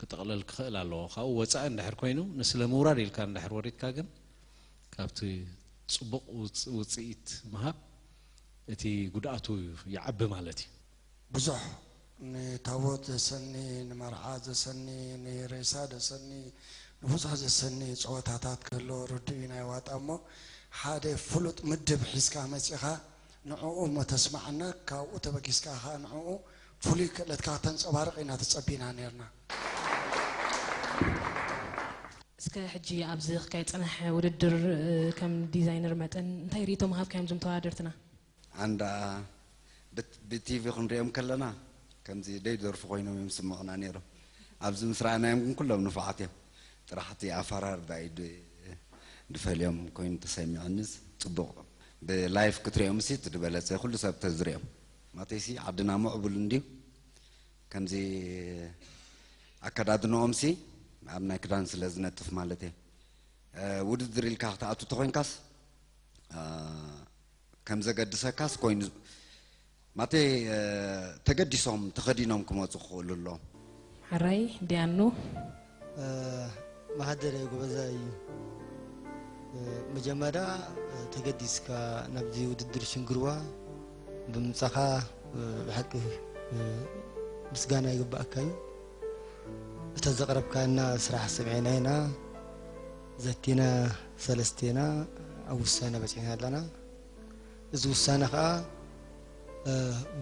ክጥቕለል ክኽእል ኣለዎ። ካብኡ ወፃኢ እንድሕር ኮይኑ፣ ንስለ ምውራድ ኢልካ እንድሕር ወሪድካ ግን፣ ካብቲ ፅቡቕ ውፅ-፣ ውፅኢት ምሃብ እቲ ጉድኣቱ ይዓቢ ማለት እዩ። ብዙሕ ንታቦት ዘሰኒ፣ ንመርዓ ዘሰኒ፣ ንሬሳ ዘሰኒ፣ ንብዙሕ ዘሰኒ ፀወታታት ክህልዎ ርዱእ እዩ፣ ናይ ዋጣ እሞ፣ ሓደ ፍሉጥ ምድብ ሒዝካ መፂኻ፣ ንዕኡ እሞ ተስማዓና፣ ካብኡ ተበጊስካ ኸዓ ንዕኡ ፍሉይ ክእለትካ ከተንጸባርቕ ኢና ተጸቢና ኔርና። እስከ ሕጂ ኣብዚ ክካየድ ዝጸንሐ ውድድር፣ እ፣ ከም ዲዛይነር መጠን እንታይ ርእይቶ ምሃብካዮም እዞም ተወዳደርትና? ኣንዳ ብት-፣ ብቲቪ ክንሪኦም ከለና ከምዚ ደይደርፉ ኮይኖም እዮም ዝስምዑና ነይሮም። ኣብዚ ምስ ረኣናዮም ግን ኩሎም ንፉዓት እዮም። ጥራሕ እቲ ኣፈራርዳ እዩ ድ-፣ ድፈልዮም ኮይኑ ተሰሚዑኒ። ጽቡቕ ብላይፍ ክትሪኦም ሲ እቲ ዝበለጸ ኩሉ ሰብ ተዝሪኦም። ማተይሲ ዓድና ምዕቡል እንድዩ። ከምዚ ኣከዳድንኦም ሲ ኣብ ናይ ክዳን ስለ ዝነጥፍ ማለት እየ። እ፣ ውድድር ኢልካ ክትኣቱ ተኾይንካስ፣ እ፣ ከም ዘገድሰካስ ኮይኑ ማተይ፣ እ፣ ተገዲሶም ተኸዲኖም ክመጹ ክኽእሉ ኣለዎም። ሕራይ ዲያኑ። እ፣ ማህደረ ጎበዛይ፣ እ፣ መጀመርያ፣ እ፣ ተገዲስካ ናብዚ ውድድር ሽንግርዋ ብምጻኻ፣ እ፣ ብሓቂ፣ እ፣ ምስጋና ይግባኣካ እዩ። እታ ዘቕረብካና ስራሕ ሰሚዕና ኢና፣ ዘቲና ሰለስቴና ኣብ ውሳነ በጺሕና ኣለና። እዚ ውሳነ ኸኣ፣ እ፣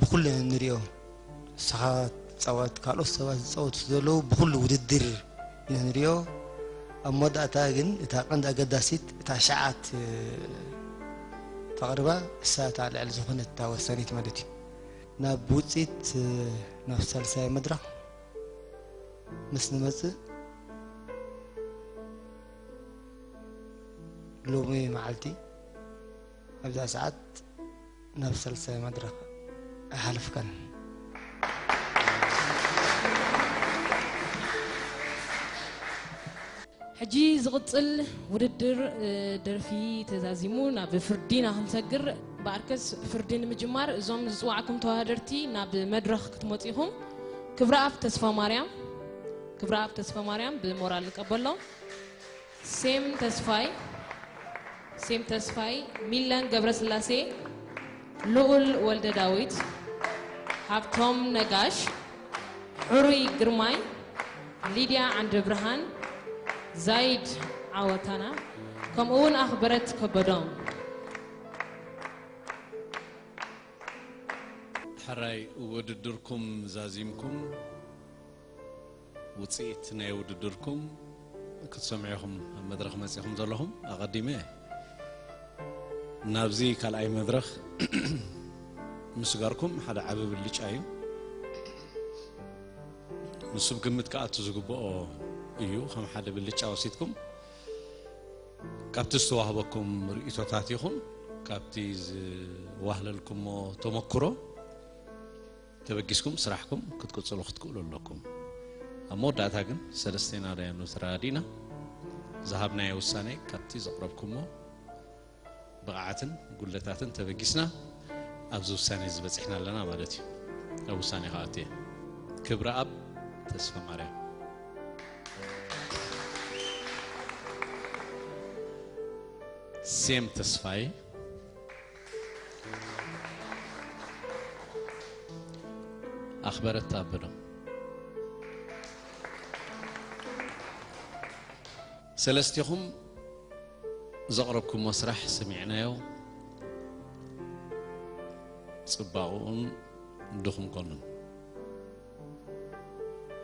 ብኹሉ ኢና ንሪኦ። ንስኻ ትጻወት፣ ካልኦት ሰባት ዝጻወቱ ዘለዉ ብኹሉ ውድድር ኢና ንሪኦ። ኣብ መወዳእታ ግን እታ ቀንዲ ኣገዳሲት እታ ሸዓት፣ እ፣ ተቕርባ እሳ እታ ልዕሊ ዝኾነት እታ ወሳኒት ማለት እዩ። ናብ ውጽኢት፣ እ፣ ናብ ሳልሳይ መድረኽ ምስ ንመጽእ ሎሚ መዓልቲ ኣብዛ ሰዓት ናብ ሳልሳይ መድረኽ ኣይሓለፍካን። ሕጂ ዝቕጽል ውድድር፣ እ፣ ደርፊ ተዛዚሙ ናብ ፍርዲ ኢና ክንሰግር። ብኣርከስ ፍርዲ ንምጅማር እዞም ዝጽዋዕኩም ተወዳደርቲ ናብ መድረኽ ክትመጹ ኢኹም። ክብረኣብ ተስፋማርያም፣ ክብረኣብ ተስፋማርያም ብሞራል ንቀበሎ። ሴም ተስፋይ፣ ሴም ተስፋይ፣ ሚለን ገብረስላሴ፣ ልኡል ወልደ ዳዊት፣ ሃብቶም ነጋሽ፣ ሕሩይ ግርማይ፣ ሊድያ ዓንደብርሃን፣ ዛይድ ዓወታና፣ ከምኡ እውን ኣኽበረት ከበዶም። ሕራይ ውድድርኩም ዛዚምኩም፣ ውጽኢት ናይ ውድድርኩም ክትሰምዑ ኢኹም ኣብ መድረኽ መጺኹም ዘለኹም። ኣቐዲመ ናብዚ ካልኣይ መድረኽ ምስጋርኩም ሓደ ዓቢ ብልጫ እዩ። ንሱ ብግምት ክኣቱ ዝግብኦ እዩ። ከም ሓደ ብልጫ ወሲድኩም ካብቲ ዝተዋህበኩም ርእይቶታት ይኹን ካብቲ ዝዋህለልኩሞ ተመክሮ ተበጊስኩም ስራሕኩም ክትቅጽሉ ክትክእሉ ኣለኩም። ኣብ መወዳእታ ግን ሰለስቴና ደያኑ ተረዳዲእና ዝሃብናዮ ውሳኔ ካብቲ ዘቕረብኩሞ ብቕዓትን ጉድለታትን ተበጊስና ኣብዚ ውሳኔ እዚ በጺሕና ኣለና ማለት እዩ። ኣብ ውሳኔ ክኣቱ እየ። ክብረኣብ ተስፋማርያም። ሴም ተስፋይ። ኣኽበረት ኣበዶም። ሰለስቲኹም ዘቕረብኩሞ ስራሕ ሰሚዕናዮ፣ ጽባቕኡን ድኹም ጎኑን።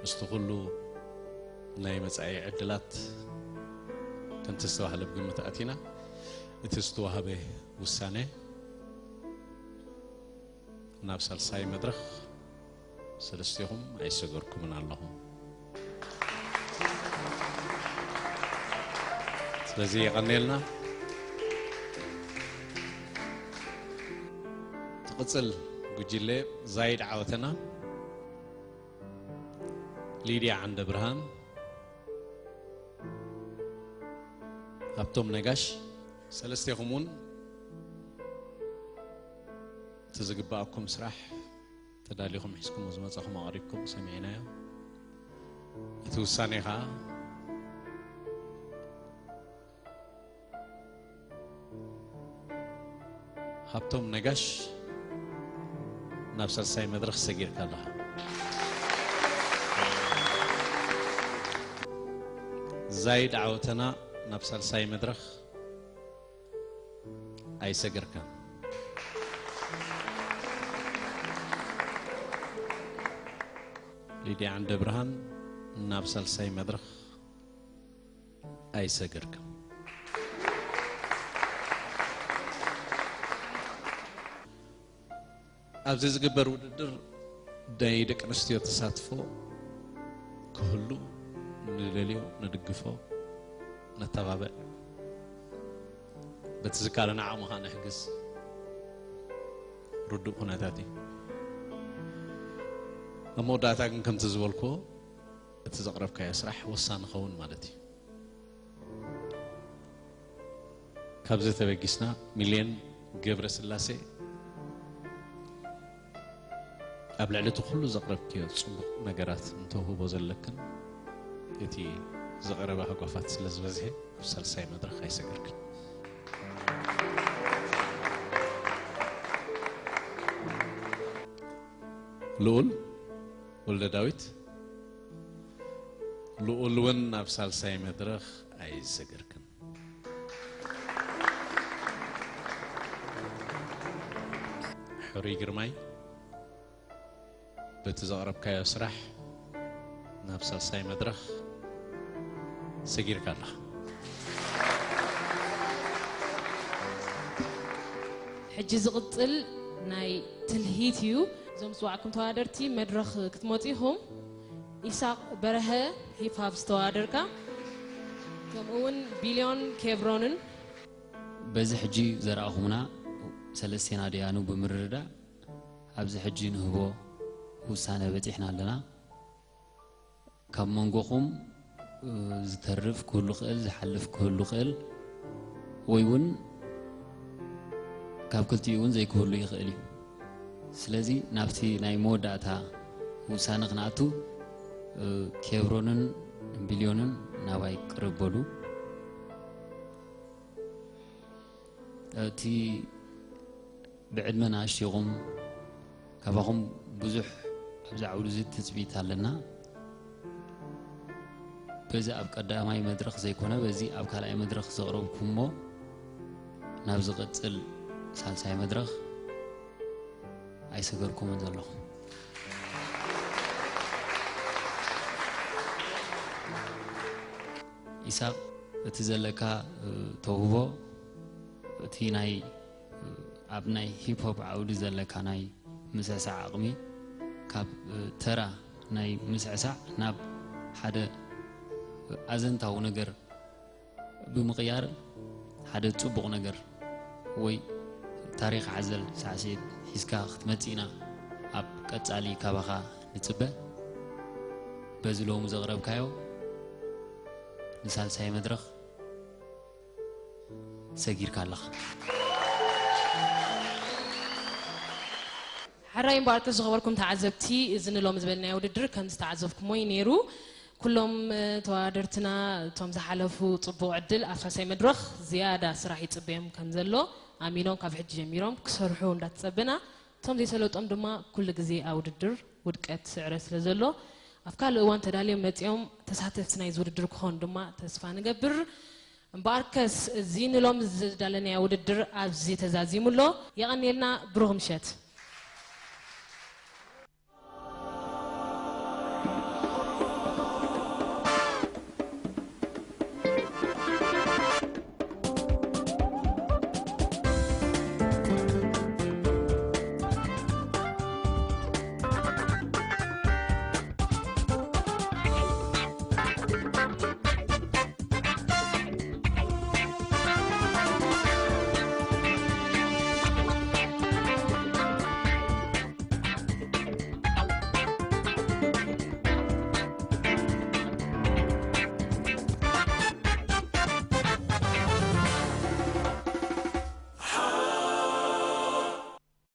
ምስቲ ኩሉ ናይ መጻኢ ዕድላት ከምቲ ዝተባህለ ብግምት ኣቲና፣ እቲ ዝተዋህበ ውሳነ ናብ ሳልሳይ መድረኽ ሰለስቲኹም ኣይሰገርኩምን ኣለኹም። ስለዚ የቐንየልና። ትቕጽል ጉጅለ ዛይድ ዓወተና፣ ሊድያ ዓንደ ብርሃን፣ ሃብቶም ነጋሽ፣ ሰለስቴኹም እውን እቲ ዝግባኣኩም ስራሕ ተዳሊኹም ሒዝኩሞ ዝመጻኹም ኣቕሪብኩም ሰሚዕናዮ። እቲ ውሳኔ ኸኣ ሃብቶም ነጋሽ ናብ ሳልሳይ መድረኽ ሰጊርካ ኣለኻ። ዛይድ ዓወተና ናብ ሳልሳይ መድረኽ ኣይሰገርካን። ሊድያ ዓንደ ብርሃን ናብ ሳልሳይ መድረኽ ኣይሰገርካን። ኣብዚ ዝግበር ውድድር ናይ ደቂ ኣንስትዮ ተሳትፎ ክህሉ ንደልዮ፣ ንድግፎ፣ ነተባብዕ። በቲ ዝካለና ዓቕሚ ኸኣ ንሕግዝ። ርዱእ ኩነታት እዩ። ኣብ መወዳእታ ግን ከምቲ ዝበልክዎ እቲ ዘቕረብካዮ ስራሕ ወሳኒ ኸውን ማለት እዩ። ካብዚ ተበጊስና ሚልዮን ገብረስላሴ ኣብ ልዕሊ እቲ ኩሉ ዘቕረብክዮ ጽቡቕ ነገራት እንተውህቦ ዘለክን እቲ ዝቐረበ ሃጓፋት ስለ ዝበዝሐ ኣብ ሳልሳይ መድረኽ ኣይሰገርክን። ልኡል ወልደ ዳዊት፣ ልኡል እውን ናብ ሳልሳይ መድረኽ ኣይሰገርክን። ሕሩይ ግርማይ፣ በቲ ዘቕረብካዮ ስራሕ ናብ ሳልሳይ መድረኽ ሰጊርካ ኣለኻ። ሕጂ ዝቕጽል ናይ ትልሂት እዩ። እዞም ዝጽዋዕኩም ተወዳደርቲ መድረኽ ክትመጹ ኢኹም። ኢሳቕ በርሀ፣ ሂፕ ሃፕ ዝተወዳደርካ፣ ከምኡ እውን ቢልዮን ኬብሮንን። በዚ ሕጂ ዘርኣኹምና ሰለስቴና ደያኑ ብምርድዳእ ኣብዚ ሕጂ ንህቦ ውሳነ በጺሕና ኣለና። ካብ መንጎኹም ዝተርፍ ክህሉ ክእል፣ ዝሓልፍ ክህሉ ክእል፣ ወይ እውን ካብ ክልቲኡ እውን ዘይክህሉ ይኽእል እዩ። ስለዚ ናብቲ ናይ መወዳእታ ውሳነ ክንኣቱ ኬብሮንን ቢልዮንን ናባይ ቅርብ በሉ። እቲ ብዕድመ ንኣሽቱ ኢኹም፣ ካባኹም ብዙሕ ኣብዚ ዓውዲ እዚ ትጽቢት ኣለና። በዚ ኣብ ቀዳማይ መድረኽ ዘይኮነ በዚ ኣብ ካልኣይ መድረኽ ዘቕረብኩሞ ናብ ዝቕጽል ሳልሳይ መድረኽ ኣይሰገርኩምን ዘለኹም። ኢሳቕ እቲ ዘለካ ተውህቦ እቲ ናይ ኣብ ናይ ሂፕ ሆፕ ዓውዲ ዘለካ ናይ ምስዕሳዕ ዓቕሚ ካብ ተራ ናይ ምስዕሳዕ ናብ ሓደ ኣዘንታዊ ነገር ብምቕያር ሓደ ጽቡቕ ነገር ወይ ታሪኽ ሓዘል ሳዕስዒት ሒዝካ ክትመጽእ ኢና ኣብ ቀጻሊ ካባኻ ንጽበ። በዚ ሎሚ ዘቕረብካዮ ንሳልሳይ መድረኽ ሰጊርካ ኣለኻ። ሕራይ እምበኣርከስ ዝኸበርኩም ተዓዘብቲ፣ እዚ ንሎሚ ዝበልናዮ ውድድር ከም ዝተዓዘብኩሞ እዩ ነይሩ። ኩሎም ተወዳደርትና እቶም ዝሓለፉ ጽቡቕ ዕድል ኣብ ሳልሳይ መድረኽ ዝያዳ ስራሕ ይጽበዮም ከም ዘሎ ኣሚኖም ካብ ሕጂ ጀሚሮም ክሰርሑ እንዳተጸበና፣ እቶም ዘይሰለጦም ድማ ኩሉ ግዜ ኣብ ውድድር ውድቀት ስዕረት ስለ ዘሎ ኣብ ካልእ እዋን ተዳልዮም መጺኦም ተሳተፍቲ ናይዚ ውድድር ክኾኑ ድማ ተስፋ ንገብር። እምበኣርከስ እዚ ንሎሚ ዝዳለናዮ ውድድር ኣብዚ ተዛዚሙ ኣሎ። የቐንየልና፣ ብሩኽ ምሸት።